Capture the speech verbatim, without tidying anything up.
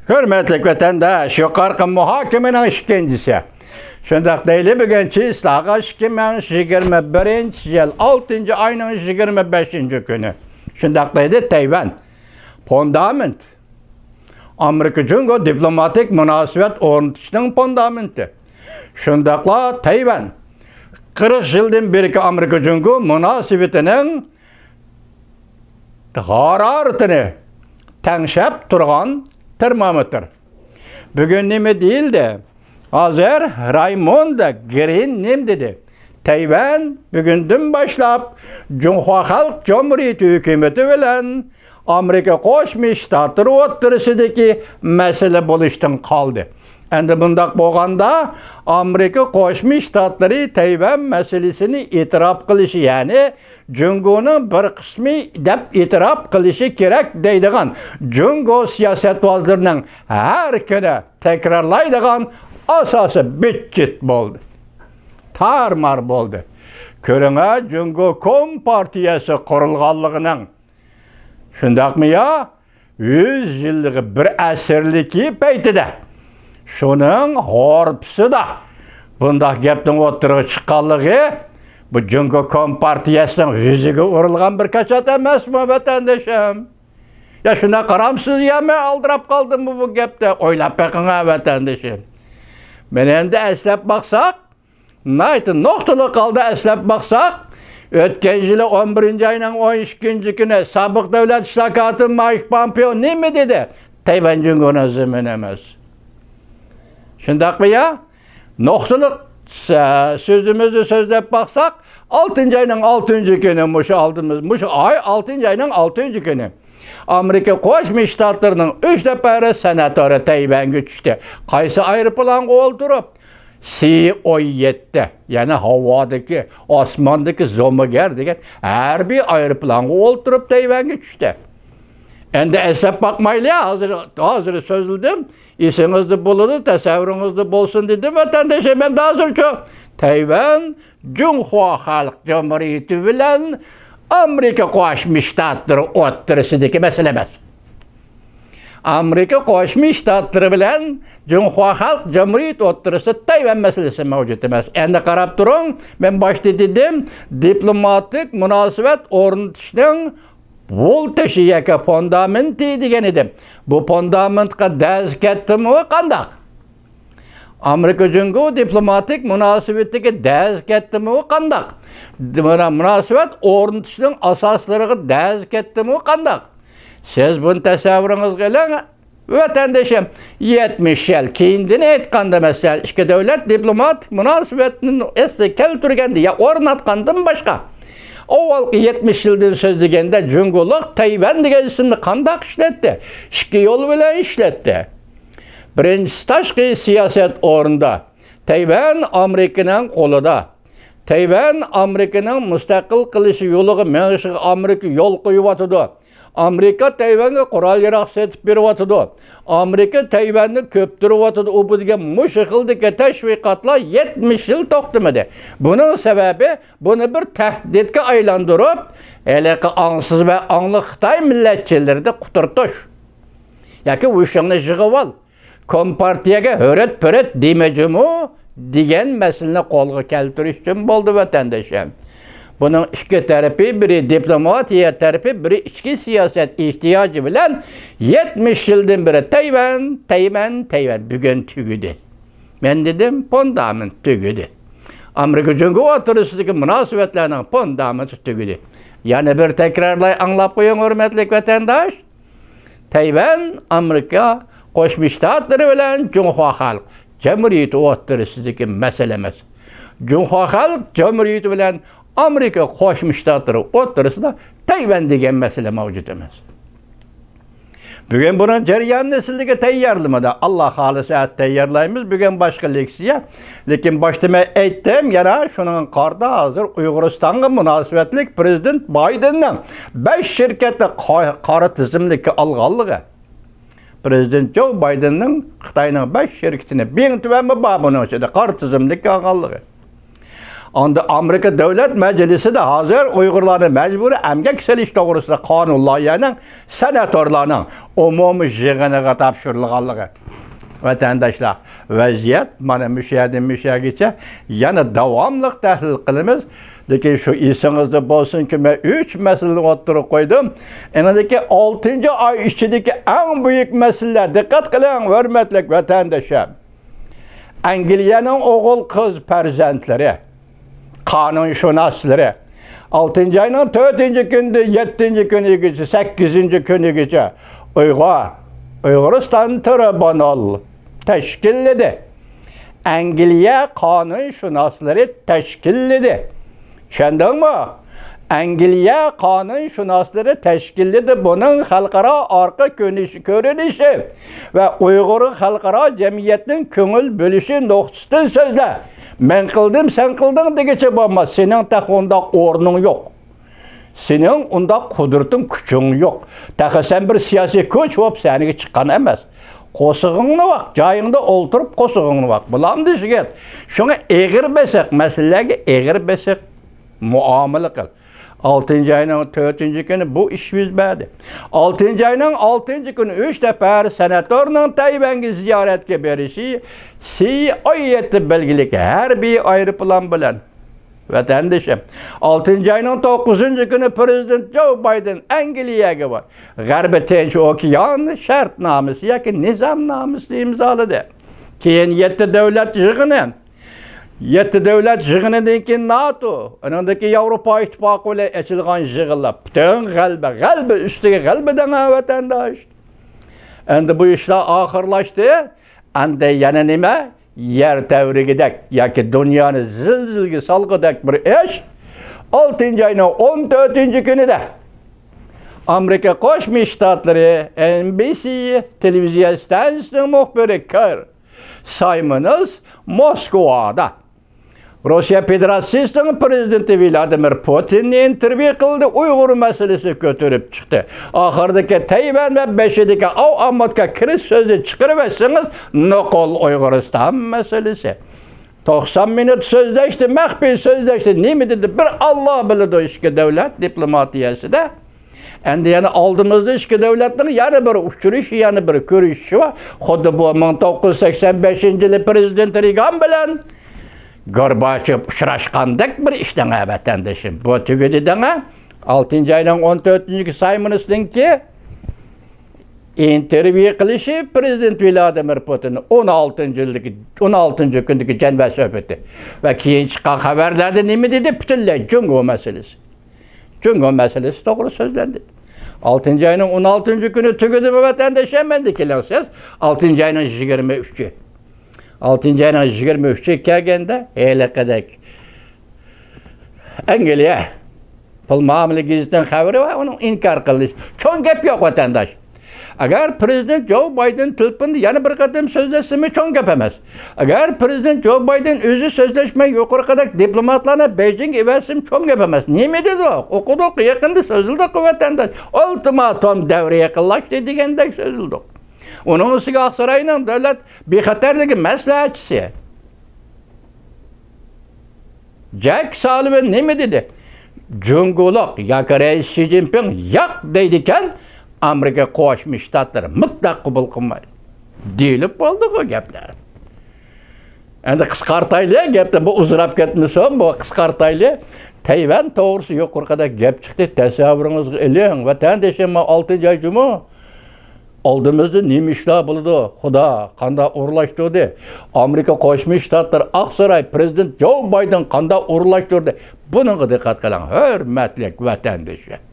ھۆرمەتلىك ۋەتەنداش، يۇقىرىقى مۇھاكىمىنىڭ ئىككىنچىسى. شۇنداق دەيلى، بۈگۈن چىسلاغا ئىككى مىڭ يىگىرمە بىرىنچى يىل ئالتىنچى ئاينىڭ يىگىرمە بەشىنچى كۈنى. شۇنداق دەيدۇ، تەيۋەن پۇندامېنت. ئامېرىكا جۇڭگو دىپلوماتىك مۇناسىۋەت ئورنىتىشنىڭ پۇندامېنتى. شۇنداقلا تەيۋەن قىرىق يىلدىن بېرىكى ئامېرىكا جۇڭگو مۇناسىۋىتىنىڭ ھارارىتىنى تەڭشەپ تۇرغان تېرمومېتىر. بۈگۈن نېمە دېيىلدى؟ ھازىر رايموندا گرىن نېمە دېدى؟ تەيۋەن بۈگۈندىن باشلاپ جۇڭخۇا خەلق جۇمھۇرىيىتى ھۆكۈمىتى بىلەن ئامېرىكا قوشما شتاتلىرى ئوتتۇرىسىدىكى مەسىلە بولۇشتىن قالدى. ئەمدى بۇنداق بولغاندا، ئامېرىكا قوشما شتاتلىرى تەيۋەن مەسىلىسىنى ئېتىراپ قىلىشى، يەنى جۇڭگونىڭ بىر قىسمى دەپ ئېتىراپ قىلىشى كېرەك دەيدىغان جۇڭگو سىياسەتۋازلىرىنىڭ ھەر كۈنى تەكرارلايدىغان ئاساسىي بىتچىت بولدى. تارمار بولدى. كۆرۈڭە، جۇڭگو كومپارتىيەسى قۇرۇلغانلىقىنىڭ، شۇنداقمۇ يا، يۈز يىللىقى، بىر ئەسىرلىكى پەيتىدە، شۇنىڭ ھورپىسىدا بۇنداق گەپنىڭ ئوتتۇرىغا چىققانلىقى، بۇ جۇڭگو كومپارتىيەسىنىڭ يۈزىگە ئۇرۇلغان بىر كاچات ئەمەسمۇ، ۋەتەندىشىم؟ يا شۇنداق قارامسىز، يا مەن ئالدىراپ قالدىممۇ بۇ گەپتە؟ ئويلاپ بېقىڭا، ۋەتەندىشىم. مەن ئەمدى ئەسلەپ باقساق، ناھايىتى نۇقتىلىق ھالدا ئەسلەپ باقساق، ئۆتكەن يىلى ئون بىرىنچى ئاينىڭ ئون ئىككىنچى كۈنى سابىق دۆلەت ئىشلار كاتىپى مايك پومپېئو نېمە دېدى؟ تەيۋەن جۇڭگونىڭ زېمىنى ئەمەس. شۇنداقمۇ يا؟ نۇقتىلىق سە-، سۆزىمىزنى سۆزلەپ باقساق، ئالتىنچى ئاينىڭ ئالتىنچى كۈنى، مۇشۇ ئالدىمىز، مۇشۇ ئاي ئالتىنچى ئاينىڭ ئالتىنچى كۈنى ئامېرىكا قوشما شتاتلىرىنىڭ ئۈچ نەپەر سېناتورى تەيۋەنگە چۈشتى. قايسى ئايروپىلانغا ئولتۇرۇپ؟ سى ئون يەتتە، يەنى ھاۋادىكى، ئاسماندىكى زومىگەر دېگەن ھەربىي ئايروپىلانغا ئولتۇرۇپ تەيۋەنگە چۈشتى. ئەمدى ئەسلەپ باقمايلى، ھازىر، ھازىر سۆزلىدىم. ئېسىڭىزدە بولىدۇ، تەسەۋۋۇرىڭىزدە بولسۇن دېدىم، ۋەتەندىشىم. ئەمدى ھازىرچۇ؟ تەيۋەن جۇڭخۇا خەلق جۇمھۇرىيىتى بىلەن ئامېرىكا قوشما شتاتلىرى ئوتتۇرىسىدىكى مەسىلە ئەمەس. ئامېرىكا قوشما شتاتلىرى بىلەن جۇڭخۇا خەلق جۇمھۇرىيىتى ئوتتۇرىسىدا تەيۋەن مەسىلىسى مەۋجۇت ئەمەس. ئەمدى قاراپ تۇرۇڭ، مەن باشتا دېدىم، دىپلوماتىك مۇناسىۋەت ئورنىتىشنىڭ بۇل تېشى ياكى فۇندامېنتى دېگەن ئىدىم. بۇ فۇندامېنتقا دەز كەتتىمۇ قانداق؟ ئامېرىكا جۇڭگو دىپلوماتىك مۇناسىۋىتىگە دەز كەتتىمۇ قانداق؟ مۇنا-، مۇناسىۋەت ئورنىتىشنىڭ ئاساسلىرىغا دەز كەتتىمۇ قانداق؟ سىز بۇنى تەسەۋۋۇرىڭىزغا ئېلىڭ، ۋەتەندىشىم. يەتمىش يىل كېيىندىن ئېيتقاندا، مەسىلەن، ئىككى دۆلەت دىپلوماتىك مۇناسىۋەتنى ئەسلىگە كەلتۈرگەندە يا ئورناتقاندىن باشقا، ئاۋۋالقى يەتمىش يىلدىن سۆزلىگەندە، جۇڭگولۇق تەيۋەن دېگەن ئىسىمنى قانداق ئىشلەتتى؟ ئىككى يول بىلەن ئىشلەتتى. بىرىنچىسى، تاشقى سىياسەت ئورنىدا تەيۋەن ئامېرىكىنىڭ قولىدا. تەيۋەن ئامېرىكىنىڭ مۇستەقىل قىلىشى يولىغا مېڭىشىغا ئامېرىكا يول قويۇۋاتىدۇ. ئامېرىكا تەيۋەنگە قورال-ياراغ سېتىپ بېرىۋاتىدۇ. ئامېرىكا تەيۋەننى كۆپتۈرۈۋاتىدۇ. ئۇ بۇ دېگەن مۇشۇ خىلدىكى تەشۋىقاتلار يەتمىش يىل توختىمىدى. بۇنىڭ سەۋەبى، بۇنى بىر تەھدىتكە ئايلاندۇرۇپ، ھېلىقى ئاڭسىز ۋە ئاڭلىق خىتاي مىللەتچىلىرىنى قۇترىتىش ياكى ھوشۇڭنى يىغىۋال، كومپارتىيەگە ھۆرۈت-پۆرۈت دېمە جۇمۇ دېگەن مەسىلىنى قولغا كەلتۈرۈش ئۈچۈن بولدى، ۋەتەندىشىم. بۇنىڭ ئىككى تەرىپى، بىرى دىپلوماتىيە تەرىپى، بىرى ئىچكى سىياسەت ئېھتىياجى بىلەن يەتمىش يىلدىن بېرى تەيۋەن، تەيۋەن، تەيۋەن. بۈگۈن تۈگىدى. مەن دېدىم، پۇندامېنت تۈگىدى. ئامېرىكا جۇڭگو ئوتتۇرىسىدىكى مۇناسىۋەتلەرنىڭ پۇندامېنتى تۈگىدى. يەنە بىر تەكرارلاي، ئاڭلاپ قويۇڭ، ھۆرمەتلىك ۋەتەنداش. تەيۋەن ئامېرىكا قوشما شتاتلىرى بىلەن جۇڭخۇا خەلق جۇمھۇرىيىتى ئوتتۇرىسىدىكى مەسىلە ئەمەس. جۇڭخۇا خەلق جۇمھۇرىيىتى بىلەن ئامېرىكا قوشما شتاتلىرى ئوتتۇرىسىدا تەيۋەن دېگەن مەسىلە مەۋجۇت ئەمەس. بۈگۈن بۇنىڭ جەريانىنى سىزلەرگە تەييارلىمىدى. ئاللا خالىسا تەييارلايمىز. بۈگۈن باشقا لېكسىيە. لېكىن باشتا مەن ئېيتتىم، يەنە شۇنىڭغا قارىتا ھازىر ئۇيغۇرىستانغا مۇناسىۋەتلىك پىرېزىدېنت بايدېننىڭ بەش شىركەتنى قا-، قارا تىزىملىككە ئالغانلىقى. پىرېزىدېنت جو بايدېننىڭ خىتاينىڭ بەش شىركىتىنى، بىڭتۈەنمۇ بار بۇنىڭ ئىچىدە، قارا تىزىملىككە ئالغانلىقى. ئاندىن ئامېرىكا دۆلەت مەجلىسىدە ھازىر ئۇيغۇرلارنى مەجبۇرىي ئەمگەك سېلىش توغرىسىدا قانۇن لايىھەنىڭ سېناتورلارنىڭ ئومۇمىي يىغىنىغا تاپشۇرۇلغانلىقى ۋەتەنداشلار، ۋەزىيەت مانا مۇشۇ يەردىن مۇشۇ يەرگىچە يەنە داۋاملىق تەھلىل قىلىمىز. لېكىن شۇ ئېسىڭىزدە بولسۇنكى، مەن ئۈچ مەسىلىنى ئوتتۇرىغا قويدۇم. ئېنىڭدىكى ئالتىنچى ئاي ئىچىدىكى ئەڭ بۈيۈك مەسىلىلەر، دىققەت قىلىڭ، ھۆرمەتلىك ۋەتەنداشلار. ئەنگلىيەنىڭ ئوغۇل قىز پەرزەنتلىرى قانۇنشۇناسلىرى ئالتىنچى ئاينىڭ تۆتىنچى كۈنىدىن يەتتىنچى كۈنىگىچە، سەككىزىنچى كۈنىگىچە ئۇيغۇر، ئۇيغۇرىستان ترىبۇنال تەشكىللىدى. ئەنگلىيە قانۇنشۇناسلىرى تەشكىللىدى. چۈشەندىڭمۇ؟ ئەنگلىيە قانۇنشۇناسلىرى تەشكىللىدى. بۇنىڭ خەلقئارا ئارقا كۆرۈنۈش-، كۆرۈنۈشى ۋە ئۇيغۇرغا خەلقئارا جەمئىيەتنىڭ كۆڭۈل بۆلۈشى نۇقتىسىدىن سۆزلە. مەن قىلدىم، سەن قىلدىڭ دېگۈچە بولماس. سېنىڭ تېخى ئۇنداق ئورنۇڭ يوق. سېنىڭ ئۇنداق قۇدرىتىڭ، كۈچۈڭ يوق. تېخى سەن بىر سىياسىي كۈچ بولۇپ سەھنىگە چىققان ئەمەس. قورسىقىڭنى باق، جايىڭدا ئولتۇرۇپ قورسىقىڭنى باق. بولامدۇ، يىگىت؟ شۇڭا ئېغىر بېسىق مەسىلىلەرگە ئېغىر بېسىق مۇئامىلە قىل. ئالتىنچى ئاينىڭ تۆتىنچى كۈنى بۇ ئىش يۈز بەردى. ئالتىنچى ئاينىڭ ئالتىنچى كۈنى ئۈچ نەپەر سېناتورنىڭ تەيۋەنگە زىيارەتكە بېرىشى سى ئون يەتتە بەلگىلىك ھەربىي ئايروپىلان بىلەن. ۋەتەندىشىم، ئالتىنچى ئاينىڭ توققۇزىنچى كۈنى پىرېزىدېنت جو بايدېن ئەنگلىيەگە بار. غەربىي تىنچ ئوكيان شەرتنامىسى ياكى نىزامنامىسىنى ئىمزالىدى. كېيىن يەتتە دۆلەت يىغىنى. يەتتە دۆلەت يىغىنىدىن كېيىن ناتو، ئۇنىڭدىن كېيىن ياۋروپا ئىتتىپاقى بىلەن ئېچىلغان يىغىنلار. پۈتۈن غەلىبە، غەلىبە ئۈستىگە غەلىبە دەڭە، ۋەتەنداش. ئەمدى بۇ ئىشلار ئاخىرلاشتى. ئەمدى يەنە نېمە؟ يەر تەۋرىگۈدەك ياكى دۇنيانى زىلزىلىگە سالغۇدەك بىر ئىش. ئالتىنچى ئاينىڭ ئون تۆتىنچى كۈنىدە ئامېرىكا قوشما شتاتلىرى ئېن بى سى تېلېۋىزىيە ستانسىيىسىنىڭ مۇخبىرى كىر سايمونس موسكۋادا روسىيە فېدېراتسىيىسىنىڭ پىرېزىدېنتى ۋلادىمىر پۇتىننى ئىنتېرۋيۇ قىلدى، ئۇيغۇر مەسىلىسى كۆتۈرۈپ چىقتى. ئاخىرىدىكى تەيۋەن ۋە بېشىدىكى ئاۋ ئامۇتقا كىرىش سۆزى چىقىرىۋەتسىڭىز، نوقۇل ئۇيغۇرىستان مەسىلىسى. توقسان مىنۇت سۆزلەشتى، مەخپىي سۆزلەشتى. نېمە دېدى؟ بىر ئاللا بىلىدۇ ئىككى دۆلەت دىپلوماتىيەسىدە. ئەمدى يەنە ئالدىمىزدا ئىككى دۆلەتنىڭ يەنە بىر ئۇچرىشىشى، يەنە بىر كۆرۈشۈشى بار. خۇددى بۇ مىڭ توققۇز يۈز سەكسەن بەشىنچى يىلى پىرېزىدېنت رېگان بىلەن گورباچېف ئۇچراشقاندەك بىر ئىش دەڭە، ۋەتەندىشىم. بۇ تۈگىدى دەڭە. ئالتىنچى ئاينىڭ ئون تۆتىنچى سايمونسنىڭكى ئىنتېرۋيۇ قىلىشى پىرېزىدېنت ۋلادىمىر پۇتىن ئون ئالتىنچى يىلدىكى، ئون ئالتىنچى كۈندىكى جەنۋە سۆھبىتى ۋە كېيىن چىققان خەۋەرلەردە نېمە دېدى؟ پۈتۈنلەي جۇڭگو مەسىلىسى. جۇڭگو مەسىلىسى توغرا سۆزلەندى. ئالتىنچى ئاينىڭ ئون ئالتىنچى كۈنى تۈگىدىمۇ، ۋەتەنداش، ئەمەندە كېلىڭ سىز. ئالتىنچى ئاينىڭ يىگىرمە ئۈچى. ئالتىنچى ئاينىڭ يىگىرمە ئۈچى كەلگەندە ھېلىقىدەك ئەنگلىيە پۇل مۇئامىلە گېزىتىنىڭ خەۋىرى ۋە ئۇنىڭ ئىنكار قىلىنىشى. چوڭ گەپ يوق، ۋەتەنداش. ئەگەر پىرېزىدېنت جو بايدېن تېلېفوندا يەنە بىر قېتىم سۆزلەشسىمۇ، چوڭ گەپ ئەمەس. ئەگەر پىرېزىدېنت جو بايدېن ئۆزى سۆزلەشمەي، يۇقىرىقىدەك دىپلوماتلارنى بېيجىڭغا ئەۋەتسىمۇ، چوڭ گەپ ئەمەس. نېمە دېدۇق؟ ئوقۇدۇق، يېقىندا سۆزلىدۇق، ۋەتەنداش. ئۇلتىماتوم دەۋرى يېقىنلاشتى دېگەندەك سۆزلىدۇق. ئۇنىڭ ئۈستىگە ئاقساراينىڭ دۆلەت بىخەتەرلىكى مەسلىھەتچىسى جەك سالىۋېن نېمە دېدى؟ جۇڭگولۇق ياكى رەئىس شى جىنپىڭ ياق دەيدىكەن، ئامېرىكا قوشما شتاتلىرى مۇتلەق قوبۇل قىلمايدۇ. دېيىلىپ بولدىغۇ گەپلەر. ئەمدى قىسقارتايلى گەپنى، بۇ ئۇزىراپ كەتمىسۇن، بۇ قىسقارتايلى. تەيۋەن توغرىسىدا يۇقىرىقىدەك گەپ چىقتى، تەسەۋۋۇرىڭىزغا ئېلىڭ، ۋەتەندىشىم، ئالتىنچى ئاي جۇمۇ. ئالدىمىزدا نېمە ئىشلار بولىدۇ؟ خۇدا، قانداق ئورۇنلاشتۇردى؟ ئامېرىكا قوشما شتاتلىرى، ئاقساراي، پىرېزىدېنت جو بايدېن قانداق ئورۇنلاشتۇردى؟ بۇنىڭغا دىققەت قىلىڭ، ھۆرمەتلىك ۋەتەندىشىم.